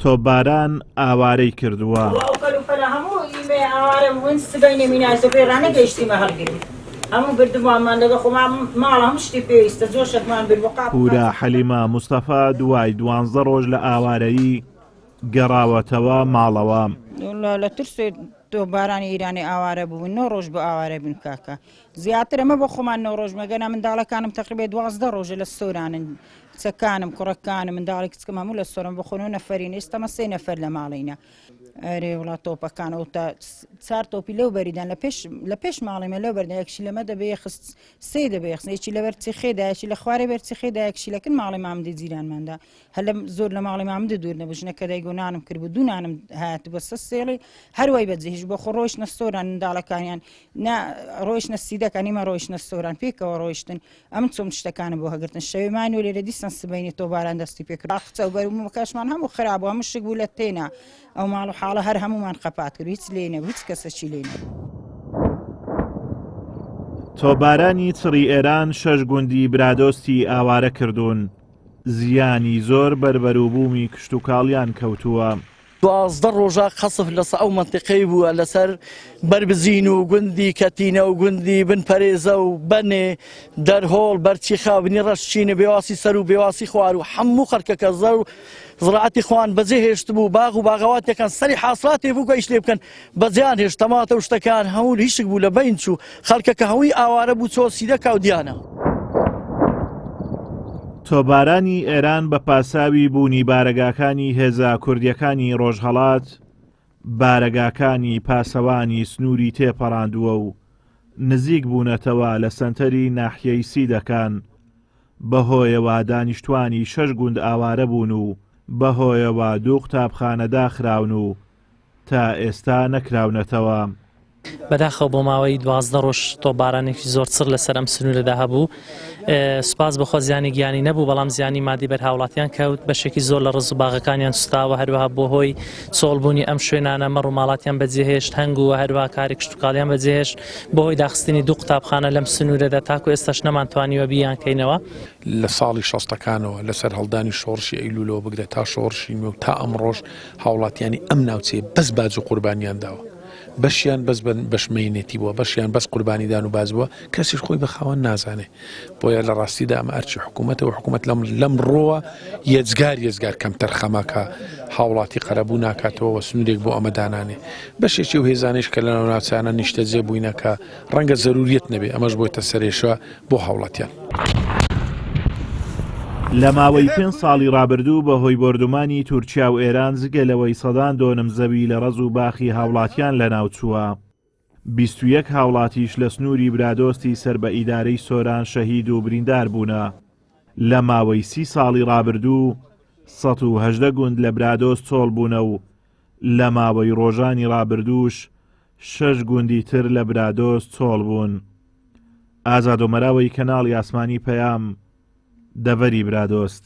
تۆپباران ئاوارەی کردووە. پورە حەلیمە مستەفا دوای دوانزە ڕۆژ لە ئاوارەیی گەڕاوەتەوە ماڵەوە. تۆپبارانی ئیرانی ئاوارە بوون نۆ ڕۆژ بۆ ئاوارە بووین کاکە زیاتر ئەمە بۆ خۆمان نۆ ڕۆژ مەگەنا منداڵەکانم تەقریبێ 12 ڕۆژە لە سۆرانن کچەکانم کوڕەکانم منداڵی کچکم هەموو لە سۆرم بۆ خۆ نەفەرین ئێستەمە سێ نەفەر لە ماڵینە ئەرێ وڵات تۆپەکان ئەو تا چار تۆپی لەو بەریدان لە پێش لە پێش ماڵی مە لەو بەردە یەکشی لەمە دەبێ خست سێ دەبێ خستێکی لەبەر چیخێدا یەکی لە خوارێ بەر چیخێدا یەکشی لەکن ماڵی مامدی جیرانماندا هەر لە زۆر لە ماڵی مامد دوور نەبوو ژنەکە دایگۆ نانم کرد بوو دوو نانم هات بە سە سێڵی هەروای بەجێهیش بۆ خۆ ڕۆیشتنە سۆران منداڵەکانیان نا ڕۆیشتنە سیدەکانی مە ڕۆیشتنە سۆران پێکەوە ڕۆیشتن ئەم چۆم شتەکانم بۆ هەگرتن شەوێ مان و لێرە دیسان سبەینی تۆباران دەستی پێکرد باخچە و بەروبوومەکەشمان هەموو خراپ بوو هەموو شک بوو لە تێنا ئەو ماڵ و حاڵە هەر هەمومان قەپات کرد هیچ لێ نەبوو هیچ کەسەکی لێ نەبوو. تۆپبارانی چڕی ئێران شەش گوندی برادۆستی ئاوارە کردوون. زیانی زۆر بەر بەروبوومی کشتوکاڵیان کەوتووە. 12 ڕۆژە قەسف لەسە ئەو مەنتیقەی بووە لەسەر بەربزین و گوندی کەتینە و گوندی بن پەرێزە و بەنێ دەرهۆڵ بەرچیخا بنی ڕەشچینە بێواسی سەر و بێواسی خوار و هەموو خەڵکەکە زەر و زراعەتی خوان بەجێ هێشتبوو باغ و باغەواتەکان سەری حاسڵاتێ بوو کە ئیش لێ بکەن بەجێیان هێشت تەماتە و شتەکان هەموو هیشک بوو لە بەین چوو خەڵکەکە هەمووی ئاوارە بوو چۆ سیدەکا و دیانە. تۆپبارانی ئێران بە پاساوی بوونی بارەگاکانی هێزە کوردییەکانی ڕۆژهەڵات، بارەگاکانی پاسەوانی سنووری تێپەڕاندووە و نزیک بوونەتەوە لە سەنتەری ناحیەی سیدەکان، بەهۆیەوە دانیشتوانی شەش گوند ئاوارە بوون و بەهۆیەوە دوو قوتابخانە داخراون و تا ئێستا نەکراونەتەوە. بەداخەوە بۆ ماوەی 12 ڕۆژ تۆپبارانێکی زۆر چڕ لەسەر ئەم سنوورەدا هەبوو سوپاس بەخوا زیانی گیانی نەبوو بەڵام زیانی مادی بەر هاوڵاتیان کەوت بەشێکی زۆر لە ڕز و باغەکانیان سوتاوە هەروەها بۆ هۆی چۆڵبوونی ئەم شوێنانە مەڕ و ماڵاتیان بەجێهێشت هەنگ و هەروەها کاری کشتوکاڵیان بەجێهێشت بەهۆی داخستنی دوو قوتابخانە لەم سنوورەدا تاکو ئێستاش نەمانتوانیوە بیانکەینەوە. لە ساڵی شەستەکانەوە لە سەرهەڵدانی شۆڕشی ئەیلولەوە بگرە تا شۆڕشی نوێ و تا ئەمڕۆش هاوڵاتیانی ئەم ناوچەیە بەس باج و قوربانیان داوە بەشیان بەس بەش مەینەتی بووە بەشیان بەس قوربانیدان و باج بووە کەسیش خۆی بە خاوەن نازانێ بۆیە لە ڕاستیدا ئەمە ئەرکی حکوومەتە و حکوومەت لەم لەم ڕۆوە یەجگار یەجگار کەمتەر خەمەکە هاوڵاتی قەرەبوو ناکاتەوە و سنوورێک بۆ ئەمە دانانێ بەشێکی و هێزانیش کە لەناو ناوچانە نیشتەجێ بووینەکە ڕەنگە زەروریەت نەبێ ئەمەش بۆتە سەرێشە بۆ هاوڵاتیان. لە ماوەی پێنج ساڵی ڕابردوو بە هۆی بۆردومانی تورکیا و ئێران جگە لەوەی سەدان دۆنم زەوی لە ڕەز و باخی هاوڵاتیان لەناوچووە، 21 هاوڵاتیش لە سنووری برادۆستی سەر بە ئیدارەی سۆران شەهید و بریندار بوونە. لە ماوەی سی ساڵی ڕابردوو 118 گوند لە برادۆست چۆڵ بوونە و لە ماوەی ڕۆژانی ڕابردووش شەش گوندی تر لە برادۆست چۆڵ بوون. ئازاد ئۆمەراوەی کەناڵی ئاسمانی پەیام، دەڤەری برادۆست.